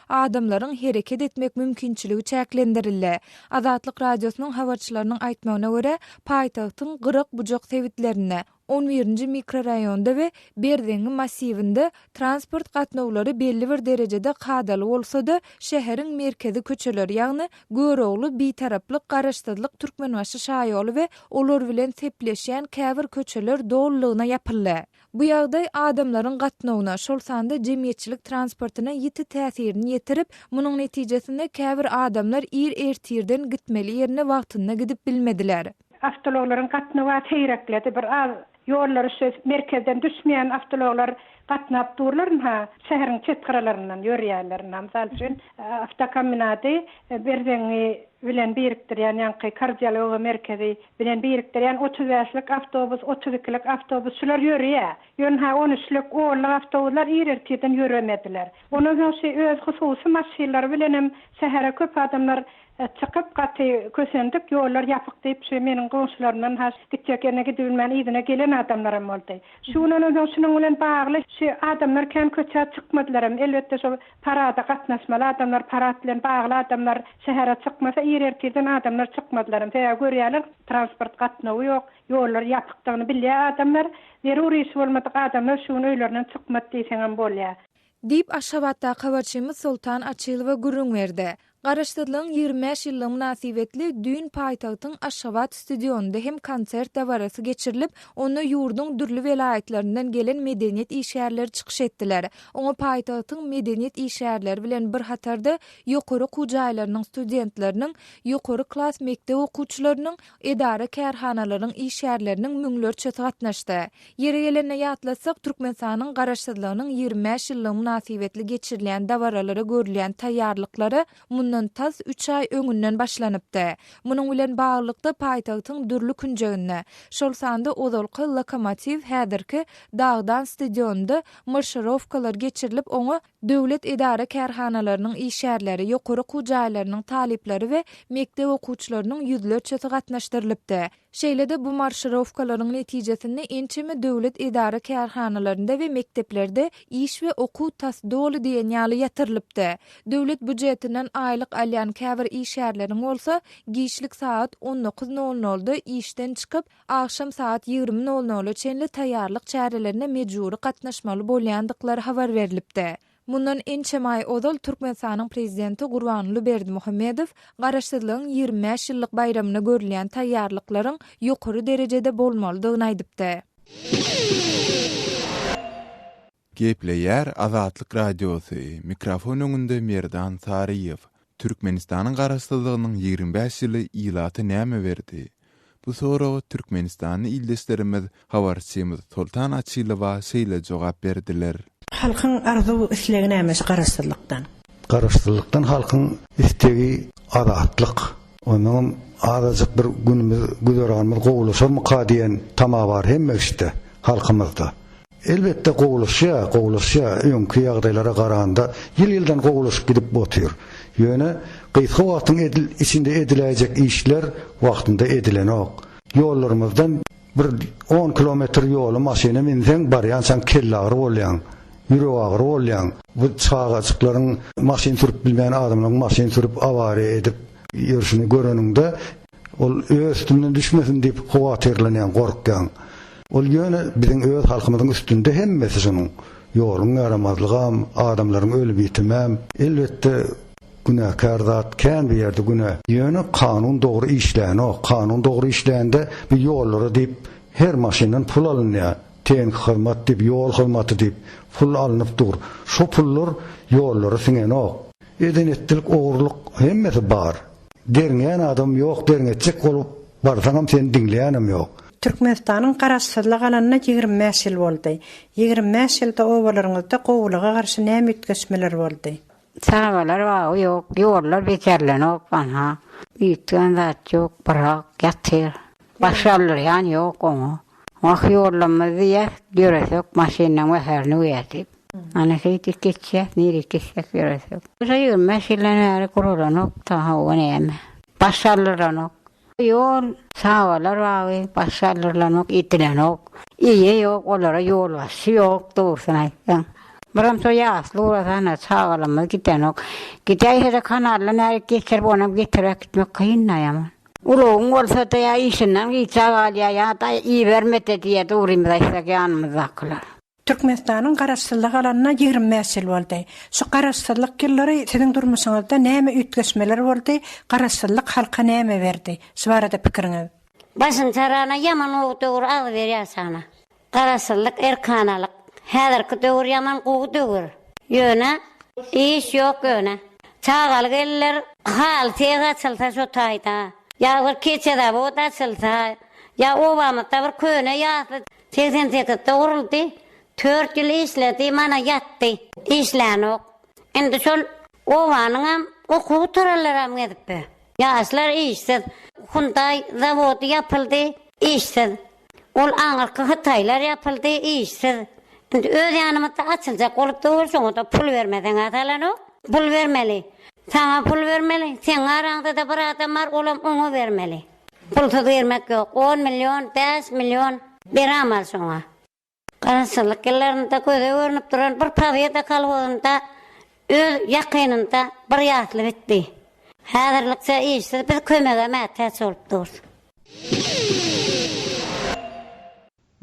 adamlaryň hereket etmek mümkinçiligi çäklendirildi. Azatlyk Radiosynyň habarçylarynyň aýtmagyna görä, paýtagtyň gyrak-bujak sebitlerinde, On birinji mikroraýonda we Berzeňňi massiwinde transport gatnawlary belli bir derejede kadaly bolsa-da, şäheriň merkezi köçeleri, ýagny Görogly, Bitaraplyk, Garaşsyzlyk, Türkmenbaşy şaýoly we olar bilen sepleşýän käbir köçeler dolulygyna ýapyldy. Bu ýagdaý adamlaryň gatnawyna, şol sanda jemgyýetçilik transportyna ýiti täsirini ýetirip, munuň netijesinde käbir adamlar ir ertirden gitmeli ýerine wagtynda gidip bilmediler. Awtoulaglaryň gatnawy seýrekledi. Bir az ýollary şu merkezden düşmeýän awtoulaglar gatnap durlar ynha, şäheriň çet gyralaryndan ýörýärler ynha. Mysal üçin, awtokombinady Berzeňňi bilen birikdirýän ýaňky kardiologiýa merkezi bilen birikdirýän 35-lik awtobus, 32-lik awtobus şular ýörýär. Ýöne on üçlük, onluk awtobuslar ir ertirden ýöremediler. Ondan soň şu öz hususy maşynlary bilenem şähere köp adamlar Çykyp gaty kösendik, ýollar ýapyk diýip, şu meniň goňşularymdan has gitjek ýerine gidibilmän yzyna gelen adamlaram boldy. Şu gün ondan soň şunuň bilen bagly şu adamlar kän köçä çykmadylaram. Elbetde şol parada gatnaşmaly adamlar, parad bilen bagly adamlar şähere çykmasa ir ertirden adamlar çykmadylaram. Sebäbi görýärler transport gatnawy ýok, ýollar ýapykdygyny bilýär adamlar. Zerur işi bolmadyk adamlar şu gün öýlerinden çykmady diýseňem bolýar. Diýip, Aşgabatdaky habarçymyz Soltan Açylowa gürrüň berdi. Garaşsyzlygyň 25 ýyllygy mynasybetli düýn paýtagtyň Aşgabat stadionynda hem konsert dabarasy geçirilip, onda ýurduň dürli welaýatlaryndan gelen medeniýet işgärleri çykyş etdiler. Oňa paýtagtyň medeniýet işgärleri bilen bir hatarda ýokary okuw jaýlarynyň studentleriniň, ýokary klas mekdep okuwçylarynyň, edara-kärhanalaryň işgärleriniň müňlerçesi gatnaşdy. Ýeri gelende ýatlatsak, Türkmenistanyň Garaşsyzlygynyň 25 ýyllygy mynasybetli geçirilýän dabaralara görülýän taýýarlyklara mundan tas üç aý öňünden başlanypdy. Munuň bilen baglylykda, paýtagtyň dürli künjeginde, şol sanda ozalky Lokomotiw, häzirki Dagdan stadionynda marşirowkalar geçirilip, oňa Döwlet edara-kärhanalarynyň işgärleri, ýokary okuw jaýlarynyň talyplary we mekdep okuwçylarynyň ýüzlerçesi gatnaşdyrylypdy. Şeýle-de bu marşirowkalaryň netijesinde ençeme döwlet edara-kärhanalarynda we mekdeplerde iş we okuw tas doly diýen ýaly ýatyrylypdy. Döwlet býujetinden aýlyk alýan käbir işgärleriň bolsa giçlik sagat on dokuz nol nolda işden çykyp, agşam sagat 20 nol nola çenli taýýarlyk çärelerine mejbury gatnaşmaly bolýandyklary habar berlipdi. Mundan ençeme aý ozal Türkmenistanyň Prezidenti Gurbanguly Berdimuhamedow Garaşsyzlygyň 25 ýyllyk baýramyna görülýän taýýarlyklaryň ýokary derejede bolmalydygyny aýdypdy. Gepleýär Azatlyk Radiosy, mikrofon öňünde Merdan Saryýew. Türkmenistanyň Garaşsyzlygynyň 25 ýyly ilata näme berdi? Bu soraga türkmenistanly ildeşlerimiz habarçymyz Soltan Açylowa şeýle jogap berdiler. Halkyň arzuw islegi näme şu garaşsyzlykdan? Garaşsyzlykdan halkyň islegi azatlyk. Onnoňam azajyk bir günümiz, güzeranymyz gowulaşarmyka diýen tama bar hemme kişide, halkymyzda. Elbetde gowulaşýar, gowulaşýar, öňki ýagdaýlara garanda ýyl-ýyldan gowulaşyp gidip otyr. Ýöne gysga wagtyň edil içinde ediläýjek işler wagtynda edilenok. Ýollarymyzdan bir on kilometr ýoly maşyna münseň barýançaň kelleagyry bolýaň, ýüregagyry bolýaň. Bu çagajyklaryň maşyn sürüp bilmeýän adamlaryň maşyn sürüp awariýa edip ýörşüni göreniňde ol öz üstümden düşmesin diýip howatyrlanýaň, gorkýaň. Ol ýöne biziň öz halkymyzyň üstünde hemmesi şonuň. Ýoluň ýaramazlygam, adamlaryň ölüm-ýitimem. Elbetde günäkär zat kän bu ýerde günä. Ýöne kanun dogry işlänok. Kanun dogry işlände bu ýollara diýip her maşyndan pul alynýar. Tehniki hyzmat diýip, ýol hyzmaty diýip pul alnyp dur. Şo pullar ýollara siňenok. Eden-etdilik, ogurlyk hemmesi bar. Derňeýän adam ýok, derňetjek bolup barsaňam seni diňleýänem ýok. Türkmenistanyň Garaşsyzlyk alanyna 25 ýyl boldy. 25 ýylda obalaryňyzda gowulyga garşy näme üýtgeşmeler boldy? Çagalar bagy ýok, ýollar bejerlenok, anha. Üýtgän zat ýok, byrak ýatyr. Baş galdyrýan ýok oňa. Wah, ýollamaz diýýäs, ýöresek maşynlaň mäherini öýä diýip. Ana şeýdip geçýäs, nirik gitsek ýöresek. Şo 25 ýyldan bäri guralanok-da, hawa näme. Baş galdyranok. Ýol, çagalar bagy baş galdyrylanok, edilenok. Eýe ýok, olara ýolbaşçy ýok, dogrusyny aýtsaň. Biram şo ýasly ugrasana, çagalarymyz gidenok. Gidäýse-de kanaldan ärik geçirip, onam getirip äkitmek kyn-da ýaman. Ulagyň bolsa-da ýa işinden gijä galýar, ýa-da iberme-de diýýär, dogrymyzy aýtsak ýanymyzdakylar. Türkmenistanyň Garaşsyzlyk alanyna 25 ýyl boldy. Şu Garaşsyzlyk ýyllary siziň durmuşyňyzda näme üýtgeşmeler boldy, Garaşsyzlyk halka näme berdi? Şu barada pikiriňiz. Başyny sarana ýaman gowy döwür agzybir ýaşana. Garaşsyzlyk erkanalyk. Häzirki döwür ýaman gowy döwür. Ýöne iş ýok ýöne. Çagaly gelinler haly seh açylsa şo taýda. Ýa bir keçe zawod açylsa. Ýa obamyzda bir köne ýasly 88-de guruldy. Tört ýyl işledi, mana ýatdy. Işlänok. Indi şol obanyňam okuw gutaranlaram gezip. Ýaşlar işsiz. Hundaý zawody ýapyldy, işsiz. Ol aňyrky hytaýlar ýapyldy, işsiz. Indi öz ýanymyzda açyljak bolup dur, şoňa-da pul bermeseň-ä salanok. Pul bermeli. Saňa pul bermeli, seň araňda-da bir adam bar, olam oňa bermeli. Pulsuz girmek ýok. On million, bäş million beramaly şoňa. Garaşsyzlyk ýyllarynda göze görnüp duran bir Pobeda kolhozynda öz ýakynynda bir ýasly bitdi. Häzirlikçe işsiz biz kömege mätäç bolup durus.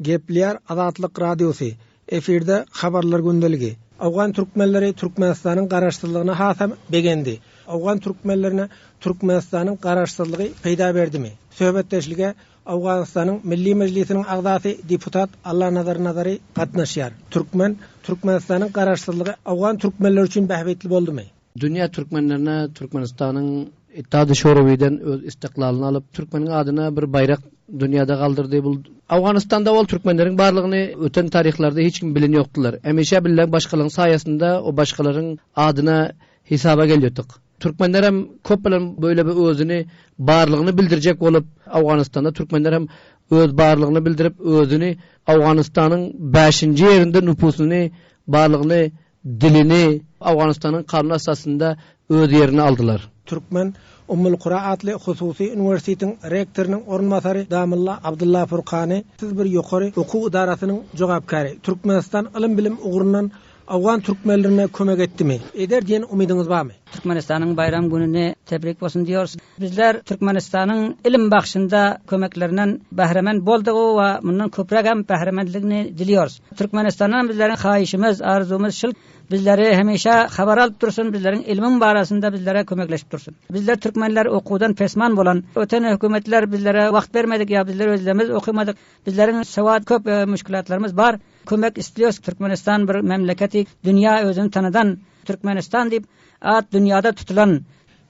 Gepleýär Azatlyk Radiosy, Efirde Habarlar gündeligi. Owgan türkmenleri Türkmenistanyň garaşsyzlygyna hasam begendi. Owgan türkmenlerine Türkmenistanyň garaşsyzlygy peýda berdimi? Söhbetdeşlige Owganystanyň Milli Mejlisiniň agzasy deputat Allanazar Nazary gatnaşýar. Türkmen, Türkmenistanyň garaşsyzlygy owgan türkmenleri üçin bähbitli boldumy? Dünýä türkmenlerine Türkmenistanyň Ittihady Şurewiden öz istiklalyny alyp, türkmeniň adyna bir baýrak dünýäde galdyrdy. Bul Owganystanda ol türkmenleriň barlygyny öten taryhlarda hiç kim bilen ýokdular. Hemişe bille başgalaryň saýasynda o başgalaryň adyna Hesaba gelýärdik. Türkmenler hem köp bilen böyle bir özüni barlygyny bildirjek bolup, Owganystanda türkmenler hem öz barlygyny bildirip, özüni Owganystanyň bäşinji ýerinde nüfusyny, barlygyny, dilini Owganystanyň kanuny esasynda öz ýerini aldylar. Türkmen Ummul-Kura atly hususy uniwersitetiň rektorynyň orunbasary Damylla Abdylla Furkany, Siz bir ýokary okuw edarasynyň jogapkäri. Türkmenistan ylym-bilim ugrundan Owgan türkmenlerine kömek etdimi? Eder diýen umydyňyz barmy? Türkmenistanyň baýram gününi tebrik bolsun diýorys. Bizler Türkmenistanyň ilim bagşynda kömeklerinden bähremen boldygy we mundan köprägem bähremenligini diliýorys. Türkmenistandan bizleriň haýyşymyz, arzuwymyz şul, bizleri hemişe habar alyp dursun, bizleriň ilimiň barasynda bizlere kömekleşip dursun. Bizler türkmenler okuwdan pesman bolan, öten hökümetler bizlere wagt bermedik ýa bizler özlerimiz okymadyk. Bizleriň sowat köp müşkülatlarymyz bar. Kömek isliýos Türkmenistan bir memleketi dünýä özüni tanadan Türkmenistan diýip at dünýada tutulan.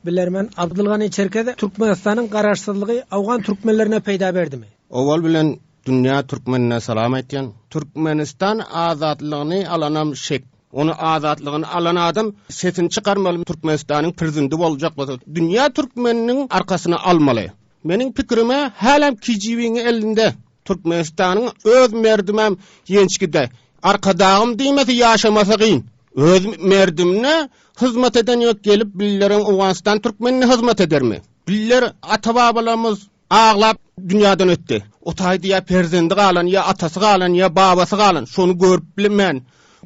Bilermen Abdylgany Çerkez Türkmenistanyň garaşsyzlygy owgan türkmenlerine peýda berdimi? Owal bilen dünýä türkmenine salam aýtýan. Türkmenistan azatlygyny alanam şek. Ony azatlygyny alan adam sesini çykarmaly Türkmenistanyň prezindi boljak bolsa dünýä türkmeniniň arkasyny almaly. Meniň pikirime hälem KGB-iň elinde. Türkmenistanyň öz merdimem ýençgide. Arkadagym diýmese ýaşamasy gyn. Öz merdimine hyzmat eden ýok gelip billeriň Owganystan türkmenine hyzmat edermi? Biller ata babalarymyz aglap dünýadan ötdi. O taýda ýa perzendi galan ýa atasy galan ýa babasy galan şony görüp bilmän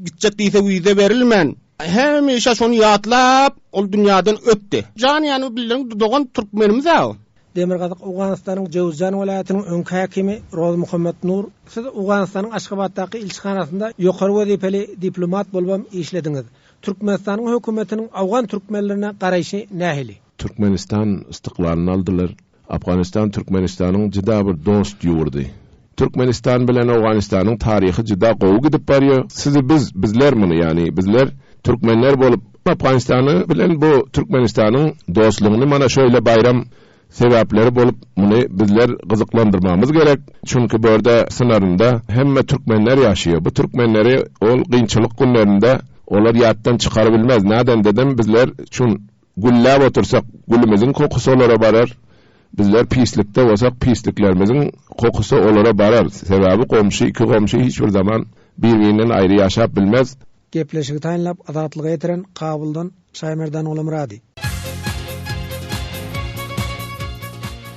gitjek diýse wiza berilmän hemişe şony ýatlap ol dünýadan ötdi. Jan ýany billeriň dogan türkmenimiz-ä o. Demirgazyk Owganystanyň Jöwüzjan welaýatynyň öňki häkimi Rozmuhammet Nur, siz Owganystanyň Aşgabatdaky ilçihanasynda ýokary wezipeli diplomat bolubam işlediňiz. Türkmenistanyň hökümetiniň owgan türkmenlerine garaýşy nähili? Türkmenistan ystiklalyn aldylar. Afganistan Türkmenistanyň juda bir dost ýurdy. Türkmenistan bilen Owganystanyň taryhy juda gowy gidip barýar. Sizi biz, bizler muny, ýagny bizler türkmenler bolup Afganistany bilen bu Türkmenistanyň dostlugyny mana şöyle baýram sebäpleri bolup muny bizler gyzyklandyrmagymyz gerek. Çünki bu ýerde synarynda hemme türkmenler ýaşaýar. Bu türkmenleri ol kynçylyk günlerinde olar ýatdan çykarybilmez. Nädendedem bizler çün Gülläp otursak, gülümiziň kokusy olara barar. Bizler pislikde bolsak, pisliklerimiziň kokusy olara barar. Sebäbi goňşy, iki goňşy hiç bir zaman bir-birinden aýry ýaşap bilmez. Gepleşigi taýynlap Azatlyga ýetiren Kabuldan Şaýmerdan Gulamyrady.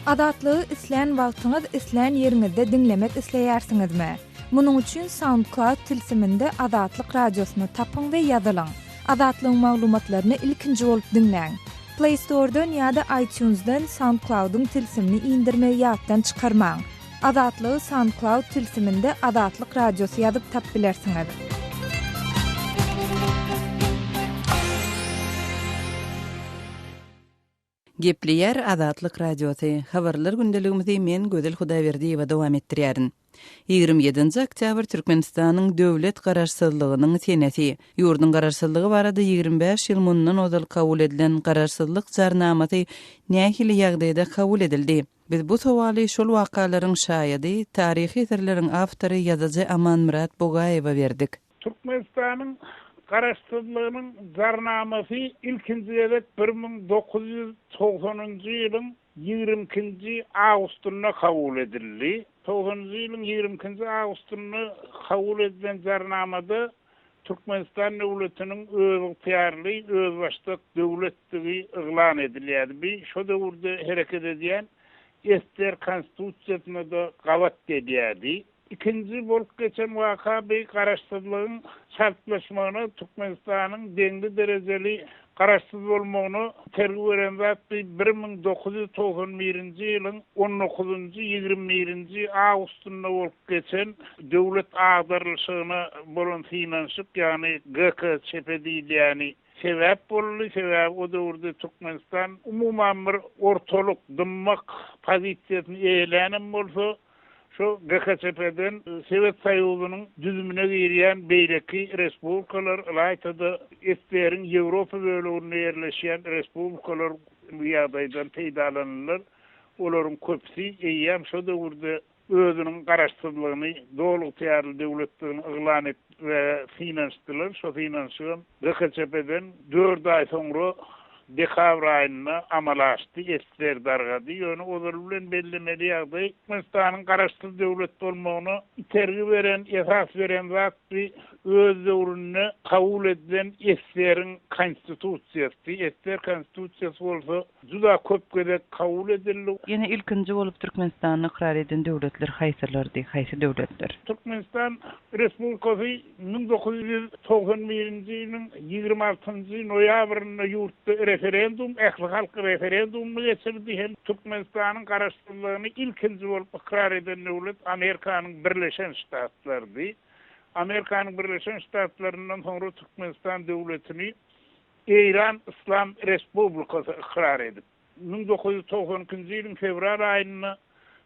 Azatlygy islän wagtyňyz islän ýeriňizde diňlemek isleýärsiňizmi? Munuň üçin SoundCloud tilsiminde Azatlyk Radiosyny tapyň we ýazylyň. Azatlygyň maglumatlaryny ilkinji bolup diňläň. Play Store-dan ýa-da iTunes-dan SoundCloud-yň tilsimini indirmegi ýatdan çykarmaň. Azatlygy SoundCloud tilsiminde Azatlyk Radiosy ýazyp tap bilersiňiz. Gepleýär Azatlyk Radiosy, Habarlar gündeligimizi men Gözel Hudaýberdiýewa dowam etdirýärin. 27-nji oktýabr Türkmenistanyň döwlet Garaşsyzlygynyň senesi. Ýurduň Garaşsyzlygy barada 25 ýyl mundan ozal kabul edilen Garaşsyzlyk Jarnamasy nähili ýagdaýda kabul edildi? Biz bu sowaly şol wakalaryň şaýady, taryhy eserleriň awtory ýazyjy Amanmyrat Bugaýewe berdik. Türkmenistanyň Garaşsyzlygynyň Jarnamasy ilkinji gezek 1990-njy ýylyň ýigrimi ikinji awgustynda kabul edildi. Togsanynjy ýylyň ýigrimi ikinji awgustynda kabul edilen Jarnamada Türkmenistan döwletiniň özygtyýarly, özbaşdak döwletdigi yglan edilýärdi. Bu şo döwürde hereket edýän ssr Konstitusiýasyna-da gabat gelýärdi. Ikinji bolup geçen waka bi garaşsyzlygyň çaltlaşmagyna, Türkmenistanyň deňli derejeli garaşsyz bolmagyna itergi beren zat bi 1991-nji ýylyň on dokuzynjy, 21-nji awgustynda bolup geçen döwlet agdarylyşygyna bolan synanyşyk, ýagny GKÇP diýilýäni sebäp boldy. Sebäbi o döwürde Türkmenistan umuman bir ortalyk, dymmak pozisiýasyny eýelänem bolsa, Şu GKÇP-den Sowet Soýuzynyň düzümine girýän beýleki respublikalar, ylaýta-da SSR-iň Ýewropa böleginde ýerleşýän respublikalar bu ýagdaýdan peýdalandylar. Olaryň köpüsi eýýäm şo döwürde özüniň garaşsyzlygyny, doly ygtyýarly döwletdigini yglan etmäge synanyşdylar. Şo synanyşygam GKÇP-den dört aý soňra dekabr aýynda amala aşdy, ssr dargady. Ýöne ozaly bilen bellemeli ýagdaý, Türkmenistanyň garaşsyz döwlet bolmagyna itergi beren, esas beren zat bu öz döwründe kabul edilen SSR-iň Konstitusiýasydy. SSR Konstitusiýasy bolsa juda köp gezek kabul edildi. Ýene ilkinji bolup Türkmenistany ykrar eden döwletler haýsylardy, haýsy döwletler? Türkmenistan Respublikasy 1991-nji ýylyň 26-njy noýabrynda ýurtda referendum, ählihalk referendumyny geçirdi hem Türkmenistanyň garaşsyzlygyny ilkinji bolup ykrar eden döwlet Amerikanyň Birleşen Ştatlarydy. Amerikanyň Birleşen Ştatlaryndan soňra Türkmenistan döwletini Eýran Yslam Respublikasy ykrar edip, 1992-nji ýylyň fewral aýynda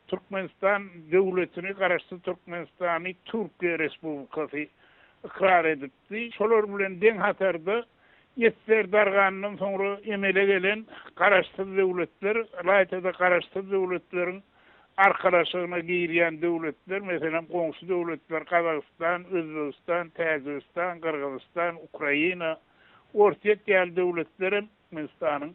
Türkmenistan döwletini, Garaşsyz Türkmenistany Türkiýe Respublikasy ykrar edipdi. Şolar bilen deň hatarda ssr dargandan soňra emele gelen garaşsyz döwletler, ylaýta-da garaşsyz döwletleriň arkalaşygyna girýän döwletler, meselem, goňşy döwletler Gazagystan, Özbegistan, Täjigistan, Gyrgyzystan, Ukraina, Orsýet ýaly döwletlerem Türkmenistanyň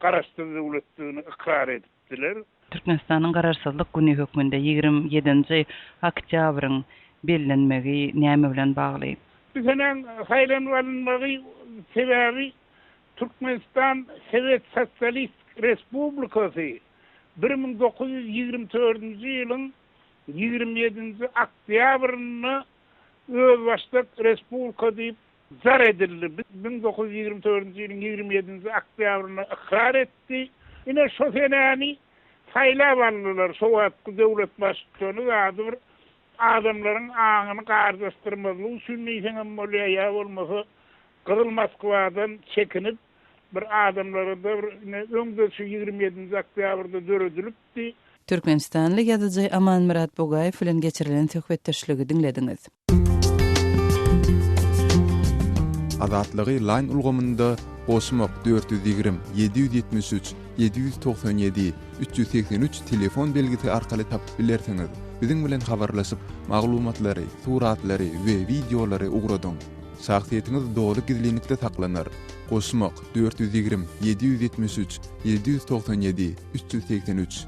garaşsyz döwletdigini ykrar edipdiler. Türkmenistanyň Garaşsyzlyk güni hökmünde 27-nji oktýabryň bellenmegi näme bilen bagly? Bu senäň saýlanyp alynmagy sebäbi Türkmenistan Sowet Sosialistik Respublikasy 1924-nji ýylyň 27-nji oktýabrynda özbaşdak respublika diýip jar edildi. 1924-nji ýylyň 27-nji oktýabrynda ykrar etdi. Ine, şo senäni saýlap aldylar. Şo wagtky döwlet baştutany zady bir adamlaryň aňyny garjaşdyrmazlyk üçin diýseňem bolýar, ýa bolmasa Gyzyl Moskwadan çekinip, bir adamlara-da bir ine öň-de şu 27-nji oktýabrda döredilipdi. Türkmenistanly ýazyjy Amanmyrat Bugaýew bilen geçirilen söhbetdeşligi diňlediňiz. Azatlygy Line ulgamynda goşmak 420 773 797 383 telefon belgisi arkaly tapyp bilersiňiz. Biziň bilen habarlaşyp, maglumatlary, suratlary we wideolary ugradyň. Şahsyýetiňiz doly gizlinlikde saklanar. Goşmak 420 773 797 383.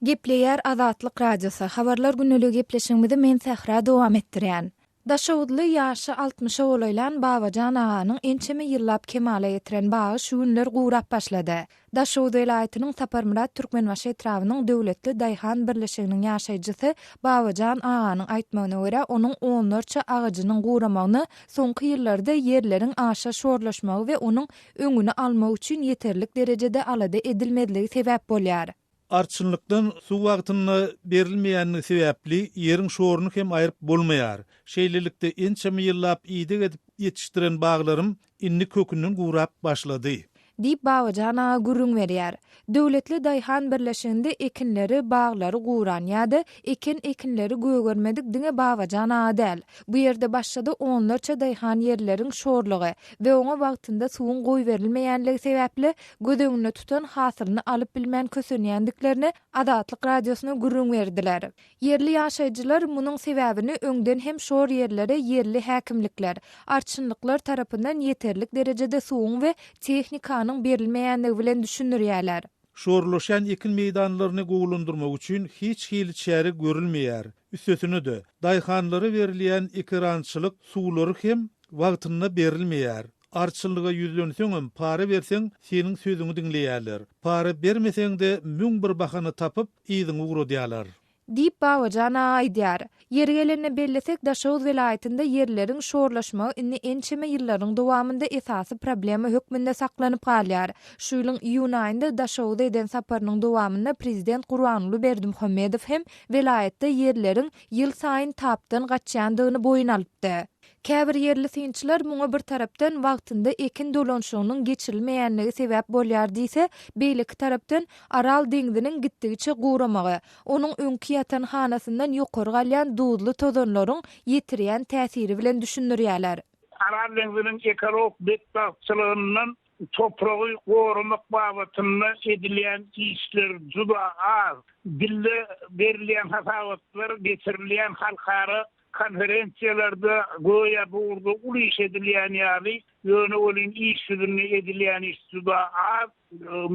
Gepleýär Azatlyk Radiosy, Habarlar gündeligi gepleşigimizi men Sähra dowam etdirýän. Daşoguzly ýaşy altmyşa golaýlan Babajan aganyň ençeme ýyllap kemala getiren bagy şu günler gurap başlady. Daşoguz welaýatynyň Saparmyrat Türkmenbaşy etrabynyň Döwletli daýhan birleşiginiň ýaşaýjysy Babajan aganyň aýtmagyna görä, onuň onlarça agajynyň guramagyna soňky ýyllarda ýerleriň aşa şorlaşmagy we onuň öňüni almak üçin ýeterlik derejede alada edilmezligi sebäp bolýar. Arçynlykdan suw wagtynda berilmeýändigi sebäpli ýeriň şoruny hem aýryp bolmaýar. Şeýlelikde, ençeme ýyllap ideg edip ýetişdiren baglarym indi kökünden gurap başlady. Diýip, Babajan aga gürrüň berýär. Döwletli daýhan birleşiginde ekinleri, baglary guran ýa-da eken ekinleri gögermedik diňe Babajan aga däl. Bu ýerde başga-da onlarça daýhan ýerleriň şorlugy we oňa wagtynda suwuň goýberilmeýänligi sebäpli göz öňünde tutan hasylyny alyp bilmän kösenýändiklerini Azatlyk Radiosyna gürrüň berdiler. Ýerli ýaşaýjylar munuň sebäbini öňden hem şor ýerlere ýerli häkimlikler, arçynlyklar tarapyndan ýeterlik derejede suwuň we tehnikanyň berilmeýänligi bilen düşündirýärler. Şorlaşýan ekin meýdanlaryny gowulandyrmak üçin hiç hili çäre görülmeýär. Üstesine-de, daýhanlara berilýän ekerançylyk suwlary hem wagtynda berilmeýär. Arçynlyga ýüzlenseňem, para berseň, seniň sözüňi diňleýärler. Para bermeseň-de, 1001 bahana tapyp, yzyňy ugradýarlar. Diýip, Babajan aga aýdýar. Ýeri gelende bellesek, Daşoguz welaýatynda ýerleriň şorlaşmagy indi ençeme ýyllaryň dowamynda esasy problema hökmünde saklanyp galýar. Şu ýylyň iýun aýynda Daşoguza eden saparynyň dowamynda prezident Gurbanguly Berdimuhamedow hem welaýatda ýerleriň ýylsaýyn tapdan gaçýandygyny boýun alypdy. Käbir ýerli synçylar muňa bir tarapdan wagtynda ekin dolanyşygynyň geçirilmeýänligi sebäp bolýar diýse, beýleki tarapdan Aral deňziniň gitdigiçe guramagy, onuň öňki ýatan hanasyndan ýokary galýan duzly tozanlaryň ýetirýän täsiri bilen düşündirýärler. Aral deňziniň ekologik betbagtçylygyndan topragy goramak babatynda edilýän işler juda az. Dilde berilýän hasabatlar geçirilýän halkara Konferensiýalarda göýä bu ugurda uly iş edilýän ýaly, ýöne welin iş ýüzünde edilýän iş juda az.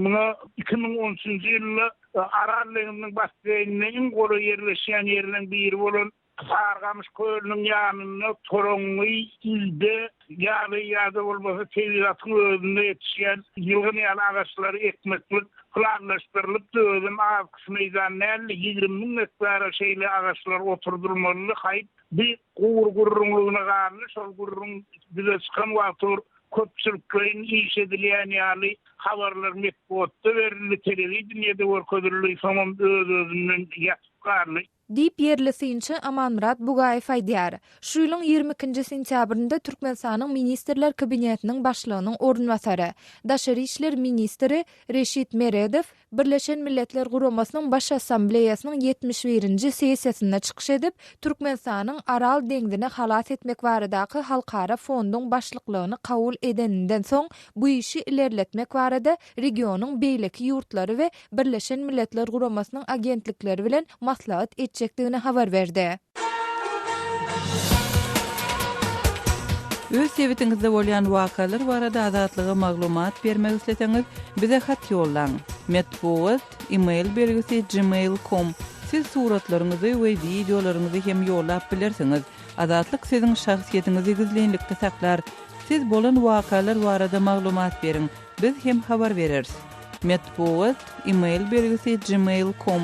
Muňa 2013-nji ýylda Aral deňziniň basseýnine iň golaý ýerleşýän ýerleň biri bolan Sarygamyş kölüniň ýanynda toraňňy, ilde ýaly ýa-da bolmasa tebigatyň özünde ýetişýän ýylgyn ýaly agaçlary ekmeklik Planlaşdyrylypdy, özem az-küş meýdan däldi, 20 müň gektara şeýle agaçlar oturdylmalydy, haýp, bi gury gürrüňligine galdy, şol gürrüň ýüze çykan wagty bir köpçülikleýin iş edilýän ýaly habarlar metbugatda berildi, telewideniýede görkezildi, soňam öz-özünden ýatyp galdy. Diýip, ýerli synçy Amanmyrat Bugaýew aýdýar. Şu ýylyň 22 nji sentýabrynda Türkmenistanyň Ministrler Kabinetiniň Başlygynyň orunbasary, daşary işler ministri Reşit Meredow Birleşen Milletler Guramasynyň Baş Assambleýasynyň ýetmiş birinji sessiýasynda çykyş edip, Türkmenistanyň Aral deňzini halas etmek baradaky halkara fonduň başlyklygyny kabul edeninden soň bu işi ilerletmek barada regionyň beýleki ýurtlary we Birleşen Milletler Guramasynyň agentlikleri bilen maslahat etjekdigini habar berdi. Öz sebitiňizde bolýan wakalar barada Azatlyga maglumat bermek isleseňiz, bize hat ýollaň. Metbugat, e-mail belgisi gmail com. Siz suratlaryňyzy we wideolaryňyzy hem ýollap bilersiňiz. Azatlyk siziň şahsyýetiňizi gizlinlikde saklar. Siz bolan wakalar barada maglumat beriň. Biz hem habar bereris. Metbugat, e-mail belgisi gmail com.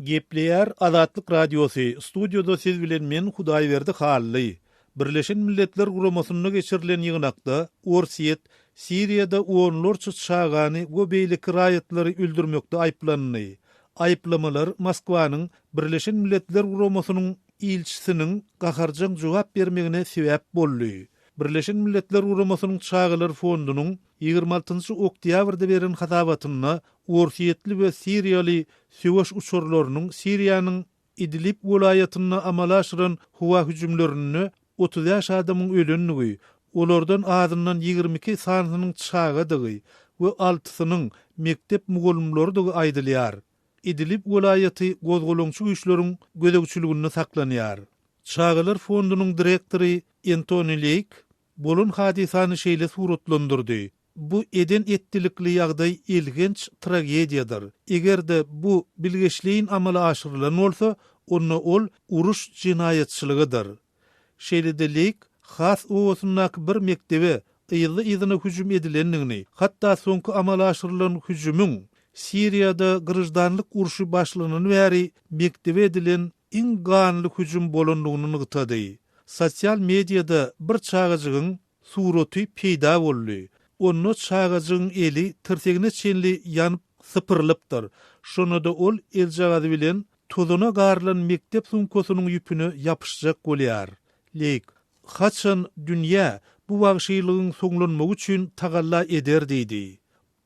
Gepleýär Azatlyk Radiosy, studiýada siz bilen men Hudaýberdi Hally. Birleşen Milletler Guramasynda geçirilen ýygnakda Orsýet Siriýada onlarça çagany we beýleki raýatlary öldürmekde aýyplandy. Aýyplamalar Moskwanyň Birleşen Milletler Guramasynyň ilçisiniň gaharjaň jogap bermegine sebäp boldy. Birleşen Milletler Guramasynyň Çagalar fondunyň 26 oktýabrda beren hasabatynda orsýetli we siriýaly söweş uçarlarynyň Siriýanyň Idlib welaýatynda amala aşyran howa hüjümlerinde 35 adamyň ölendigi, olardan azyndan 22 sanysynyň çagadygy we altysynyň mekdep mugallymlarydygy aýdylýar. Idlib welaýaty gozgalaňçy güýçleriň gözegçiliginde saklanýar. Çagalar fondunyň direktory Entoni Leýk bolan hadysany şeýle suratlandyrdy. Bu eden-etdilikli ýagdaý elhenç tragediýadyr. Eger-de bu bilgeşleýin amala aşyrylan bolsa, onda ol uruş jenaýatçylygydyr. Şeýle-de Leýk Has obasyndaky bir mekdebe yzly-yzyna hüjüm edilendigini, hatda soňky amala aşyrylan hüjümiň Siriýada graždanlyk urşy başlanany bäri mekdebe edilen iň ganly hüjüm bolandygyny nygtady. Sosial mediada bir çagajygyň suraty peýda boldy. Onda çagajygyň eli tirsegine çenli ýanyp sypyrylypdyr. Şonda-da ol eljagazy bilen tozana garylan mekdep sumkasynyň ýüpüne ýapyşjak bolýar. Leýk, Haçan dünýä bu wagşylygyň soňlanmagy üçin tagalla eder diýdi.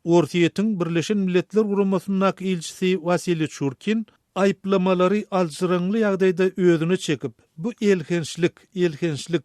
Orsýetiň Birleşen Milletler Guramasyndaky ilçisi Wasiliý Çurkin aýyplamalary aljyraňly ýagdaýda özüne çekip, Bu elhençlik, elhençlik.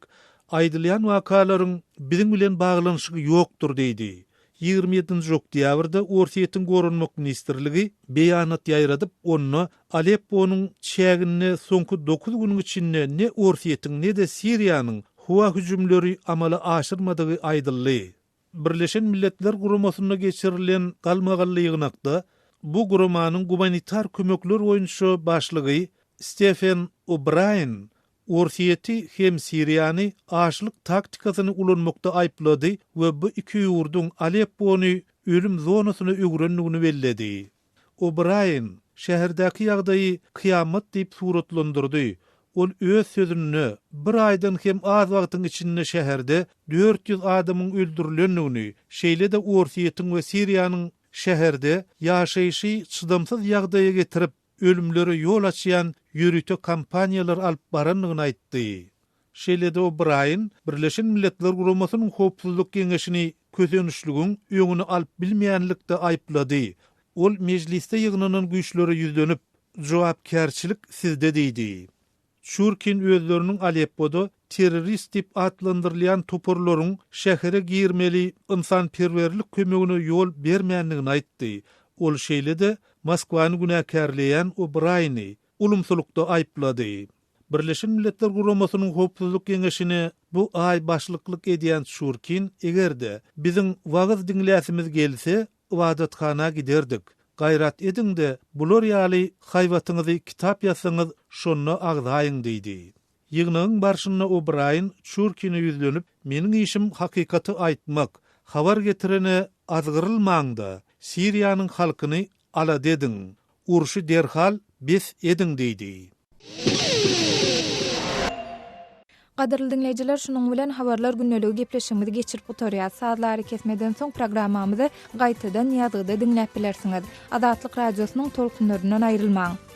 Aýdylýan wakalaryň biziň bilen baglanyşygy ýokdur diýdi. 27-nji oktýabrda Orsýetiň Goranmak ministrligi beýanat ýaýradyp, onda Alepponyň çäginde soňky dokuz günüň içinde ne Orsýetiň, ne-de Siriýanyň howa hüjümleri amala aşyrmadygy aýdyldy. Birleşen Milletler Guramasynda geçirilen galmagally ýygnakda bu guramanyň gumanitar kömekler boýunça başlygy Stefen O'Braýen Orsýeti hem Siriýany açlyk taktikasyny ulanmakda aýyplady we bu iki ýurduň Aleppony ölüm zonasyna öwrendigini belledi. O'Braýen şäherdäki ýagdaýy kyýamat diýip suratlandyrdy. Ol öz sözünde bir aýdan hem az wagtyň içinde şäherde 400 adamyň öldürilendigini, şeýle-de Orsýetiň we Siriýanyň şäherde ýaşaýşy çydamsyz ýagdaýa getirip, ölümlere ýol açýan ýörite kampaniýalar alyp barandygyny aýtdy. Şeýle-de O'Braýen Birleşen Milletler Guramasynyň Howpsuzlyk Geňeşini kösenişligiň öňüni alyp bilmeýänlikde aýyplady. Ol mejlisde ýygnanan güýçlere ýüzlenip, Jogapkärçilik sizde diýdi. Çurkin özleriniň Aleppoda terrorist diýip atlandyrylýan toparlaryň şähere girmeli ynsanperwerlik kömegine ýol bermändigini aýtdy. Ol şeýle-de Moskwany günäkärleýän O'Braýeni ulumsylykda aýyplady. Birleşen Milletler Guramasynyň Howpsuzlyk Geňeşine bu aý başlyklyk edýän Çurkin, Eger-de, biziň wagyz diňläsimiz gelse, ybadathana giderdik. Gaýrat ediň-de, bular ýaly haýbatyňyzy kitap ýazsaňyz, şonda agzaýyň diýdi. Ýygnagyň barşynda O'Braýen Çurkine ýüzlenip, Meniň işim hakykaty aýtmak. Habar getirene azgyrylmaň-da, Siriýanyň halkyny alada ediň. Urşy derhal bes ediň diýdi. Gadyrly diňleýjiler, şunuň bilen Habarlar gündeligi gepleşigimizi geçirip gutarýas. Sazly arakesmeden soň programmamyzy gaýtadan ýazgyda diňläp bilersiňiz. Azatlyk Radiosynyň tolkunlaryndan aýrylmaň!